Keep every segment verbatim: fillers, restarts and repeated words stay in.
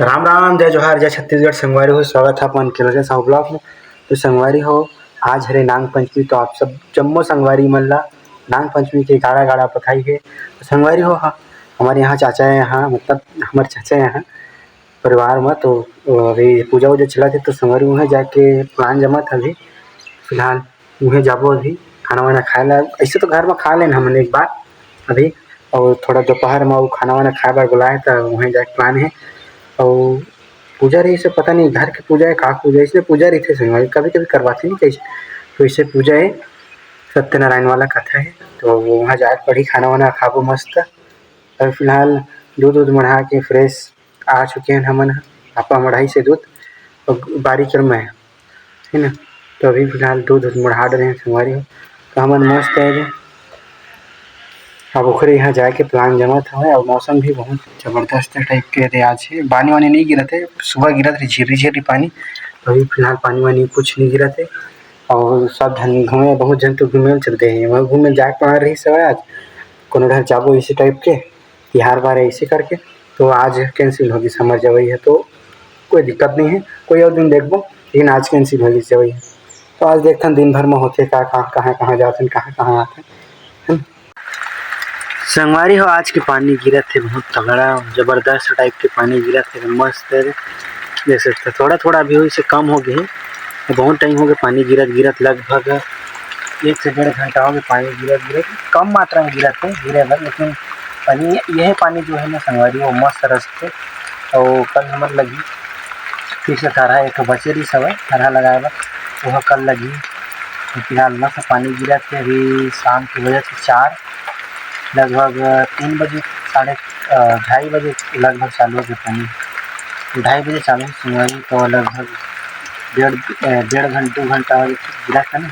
राम राम, जय जोहार, जय छत्तीसगढ़। संगवारी हो, स्वागत है अपन के लगे साहू ब्लॉग में। तो संगवारी हो, आज हरे नांग पंचमी, तो आप सब जम्मो संगवारी मन ला नांग पंचमी के गाड़ा गाड़ा बधाई है। तो संगवारी हो, हाँ, हमारे यहाँ चाचा है, यहाँ मतलब हमारे चाचा है यहाँ परिवार में, तो अभी पूजा वूजा चलत हे, तो संगवारी उहें जाके प्लान जमत हे अभी। फिलहाल उहें जाबो अभी खाना वाना खाए ला। ऐसे तो घर में खा लेन हमन एक बार अभी, और थोड़ा दोपहर में वो खाना वाना खाए बर बुलाए, तो उहें जाके प्लान है। और पूजा रही से पता नहीं घर के पूजा है का पूजा है, इसलिए पूजा रही थे संगवारी, कभी कभी करवाते नहीं कैसे, तो इसे पूजा है, सत्यनारायण वाला कथा है, तो वो वहाँ जाए पड़ी, खाना वाना खाबो मस्त। अभी फिलहाल दूध उध मढ़ा के फ्रेश आ चुके हैं हमन ह, आपा मढ़ाई से दूध और बारी कर मैं, है ना। तो अभी फिलहाल दूध उध मढ़ा डरे हैं संगवारी हो, तो हमन मस्त है अभी। अब ओखरे यहाँ जाए के प्लान जमत हवे और मौसम भी बहुत जबरदस्त टाइप के रे आज है। पानी वानी नहीं गिरत है, सुबह गिरत रही झिरी झिरी पानी, तो अभी फिलहाल पानी वानी कुछ नहीं गिरत है। और सब धन घूमे, बहुत जन तो घूमे चलते हैं, वहाँ घूमे जाए पा रही सब आज, कोनो घर जाबो इसी टाइप के, तिहार बार है इसी करके, तो आज कैंसिल होगी हमर जवई है, तो कोई दिक्कत नहीं है, कोई और दिन देखबो, लेकिन आज कैंसिल होगी जवई है। तो आज देखथन दिन भर में होथे का, कहाँ कहाँ कहाँ जाथन, कहाँ कहाँ आथन, है ना? संगवारी हो, आज के पानी गिरत हे बहुत तगड़ा, जबरदस्त टाइप के पानी गिरत हे, मस्त हे। देख सकते हो, थोड़ा थोड़ा अभी होइस हे, कम हो गए हे, बहुत टाइम हो गए पानी गिरत गिरत, लगभग एक से डेढ़ घंटा हो गए पानी गिरत गिरत, कम मात्रा में गिरत हे गिरे बर, लेकिन पानी, यह पानी जो है ना संगवारी, वो मस्त रस थे। और कल हमर लगी फिर से थरहा एक बचे रही सवय थरहा लगाए बर, वह कल लगी। फिलहाल मस्त पानी गिरत हे, अभी शाम के बजत हे चार, लगभग तीन बजे, साढ़े, अ, ढाई बजे लगभग चालू हो गया पानी। ढाई बजे चालू हुई सुनवाई, तो लगभग डेढ़, अ, डेढ़ घंटा, दो घंटा गिरत हे ना,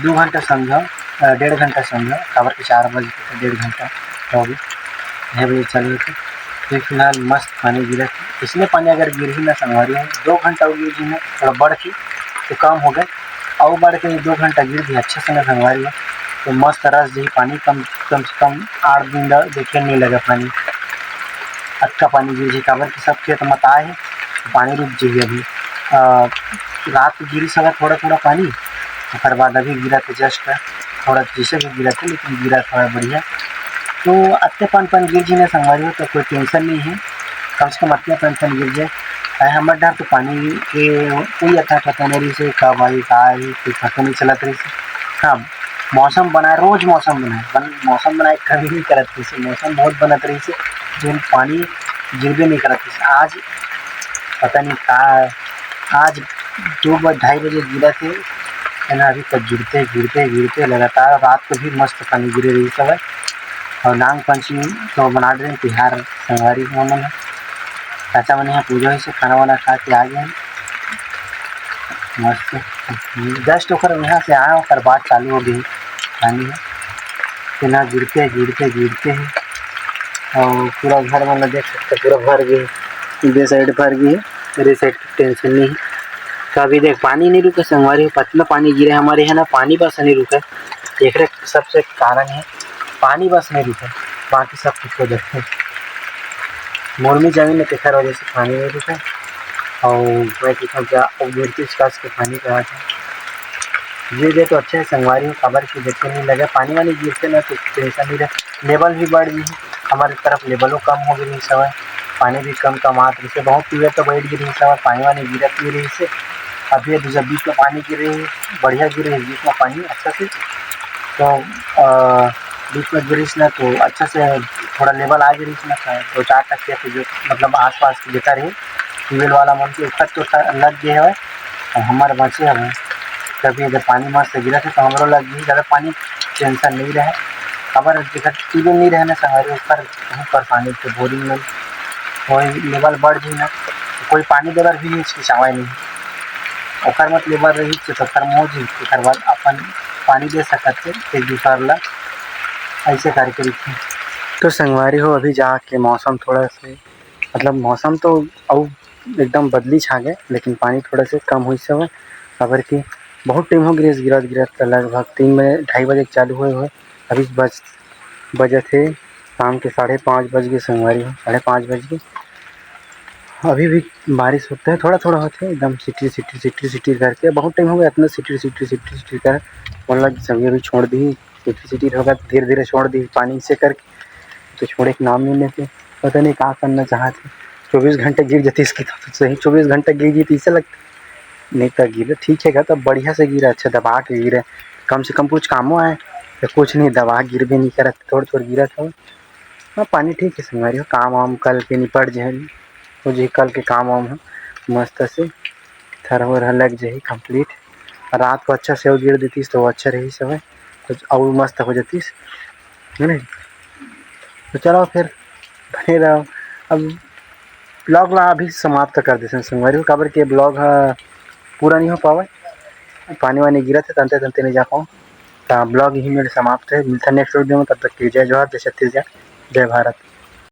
दो घंटा समझो, अ, डेढ़ घंटा समझो, काबर के चार बजे तक डेढ़ घंटा हो गया, ढाई बजे चालू होते। तो फिलहाल मस्त पानी गिरत हे, इसने पानी अगर गिरही ना संगवारी हो, दो घंटा हो गया जी में थोड़ा बढ़ के, तो कम हो गए, अउ बढ़ के दो घंटा गिर भी अच्छा से ना संगवारी हो, तो मस्त रस जी पानी, कम, कम से कम आठ दिन ला देखे नहीं लगा पानी, अतका पानी गिर जी, काबर कि सब खेत मताए हे, पानी रुक जाइए अभी। अ, रात को गिरी सका थोड़ा थोड़ा पानी, ओकर बाद अभी गिरत हे just थोड़ा, जैसे भी गिरत हे, लेकिन गिरत थोड़ा बढ़िया। तो अतके पन पन गिर जी ना संगवारी हो, तो कोई tension नहीं है, कम से कम अतके पन पन गिर जाए। अरे हमर डर तो पानी के कोई अता पता नहीं रही से, कब आई, का आई, कोई पता नहीं चलत रही से। हाँ, मौसम बनाए, रोज मौसम बनाए, बन-, मौसम बनाए कभी नहीं करत रही से, मौसम बहुत बनत रही से, लेकिन पानी गिरबे नहीं करत रही से। आज पता नहीं का, आज दो बजे, ढाई बजे गिरत हे, है ना, अभी तक गिरते, गिरते, गिरते लगातार रात को भी मस्त पानी गिरे रही सब। और नांग पंचमी तो मना रहे हैं, तिहार संगवारी हो मन। चाचा मन यहाँ पूजा हुई से खाना वाना खा के आ गए हैं। मस्त। Just ओकर यहाँ से आए, ओकर बाद चालू हो गई पानी है। तेना गिरते, गिरते, गिरते हैं। और पूरा घर मन ला देख सकते, पूरा भर गए। ये side भर गए, मेरे side tension नहीं। तो अभी देख, पानी नहीं रुके संगवारी हो, पतना पानी गिरे हमारे यहाँ ना, पानी बस नहीं रुके। एकरे सबसे कारण है पानी बस नहीं रुके, बाकी सब कुछ हो जाते हैं। मुर्मी जमीन में तेखर वजह से पानी नहीं रुके। और मैं देखा जा, अब गिरती उचकास के पानी पे आ जाए। गिर गए तो अच्छा है संगवारी हो, काबर कि देखे नहीं लगे, पानी वानी गिरते ना तो tension नहीं रहे। Level भी बढ़ गई है, हमारे तरफ level-ो कम हो गई समय, पानी भी कम कम आत रही से, बहुत पीवे तो बैठ गई रही समय, पानी वानी गिरत नहीं रही से। अभी अभी जब बीच में पानी गिरे, बढ़िया गिरे बीच में पानी अच्छा से, तो, अ, बीच में गिरिस ना तो अच्छा से थोड़ा level आ गिरिस ना, तो दो चार टकिया के जो मतलब आसपास के जेकर हे ट्यूबवेल वाला मन के ऊपर तो स-, लग गए हवे, और हमारे बचे हवे। कभी अगर पानी मस्त गिरत हे तो हमरो लग गई, ज़्यादा पानी tension नहीं रहे। अगर जेकर ट्यूबवेल नहीं रहे ना संगवारी, ओकर बहुत परेशानी होथे, boring में कोई level बढ़ जाही ना, कोई पानी देबर भी हिचकिचावे नहीं। ओकर मत level रही तो ओकर मौज ही, ओकर बाद अपन पानी दे सकत हे एक दूसर ला, ऐसे करके रखिए। तो संगवारी हो, अभी जाके मौसम थोड़ा से, मतलब मौसम तो अउ एकदम बदली छा गए, लेकिन पानी थोड़ा से कम होइस हवय, काबर कि बहुत टाइम हो गिरिस गिरत गिरत, लगभग तीन बजे, ढाई बजे के चालू होए हुए, अभी बज, बजत हे शाम के साढ़े पाँच बज गए संगवारी हो, साढ़े पाँच बज गए। अभी भी बारिश होता है, थोड़ा थोड़ा होता है, एकदम सिटी सिटी सिटी सिटी करके। बहुत टाइम हो गया इतना सिटी सिटी सिटी सिटी कर, मतलब सभी अभी छोड़ दी, सिटी सिटी होगा, धीरे धीरे छोड़ दी पानी से करके, तो छोड़े के नाम नहीं लेते। पता नहीं का करना चाहते, चौबीस घंटे गिर जाती इसकी तो सही, चौबीस घंटे गिर गई तो इसे लगता नहीं तो गिरे ठीक है, तो बढ़िया से गिरे, अच्छा दबा के गिरे, कम से कम कुछ कामों आए, तो कुछ नहीं, दबा गिर भी नहीं करत, थोड़ा थोड़ा गिरत हो। हाँ, पानी ठीक है संगवारी हो, काम वाम कल के निपट जाए, हो जी कल के काम वाम ह मस्त से, थरहा वरहा लग जाही कंप्लीट। रात को अच्छा से गिर देतीस तो अच्छा रही सब, कुछ और मस्त हो जातीस, है ना? तो चलो फिर बने रहो। अब ब्लॉग ला अभी समाप्त कर देते संगवारी हो, काबर के ब्लॉग ह पूरा नहीं हो पावे, पानी वानी गिरत है, तंते तंते नहीं जा पाऊँ। तो ब्लॉग यही मेरे समाप्त है, मिलता नेक्स्ट वीडियो में, तब तक के जय जोहार, जय छत्तीसगढ़, जय भारत।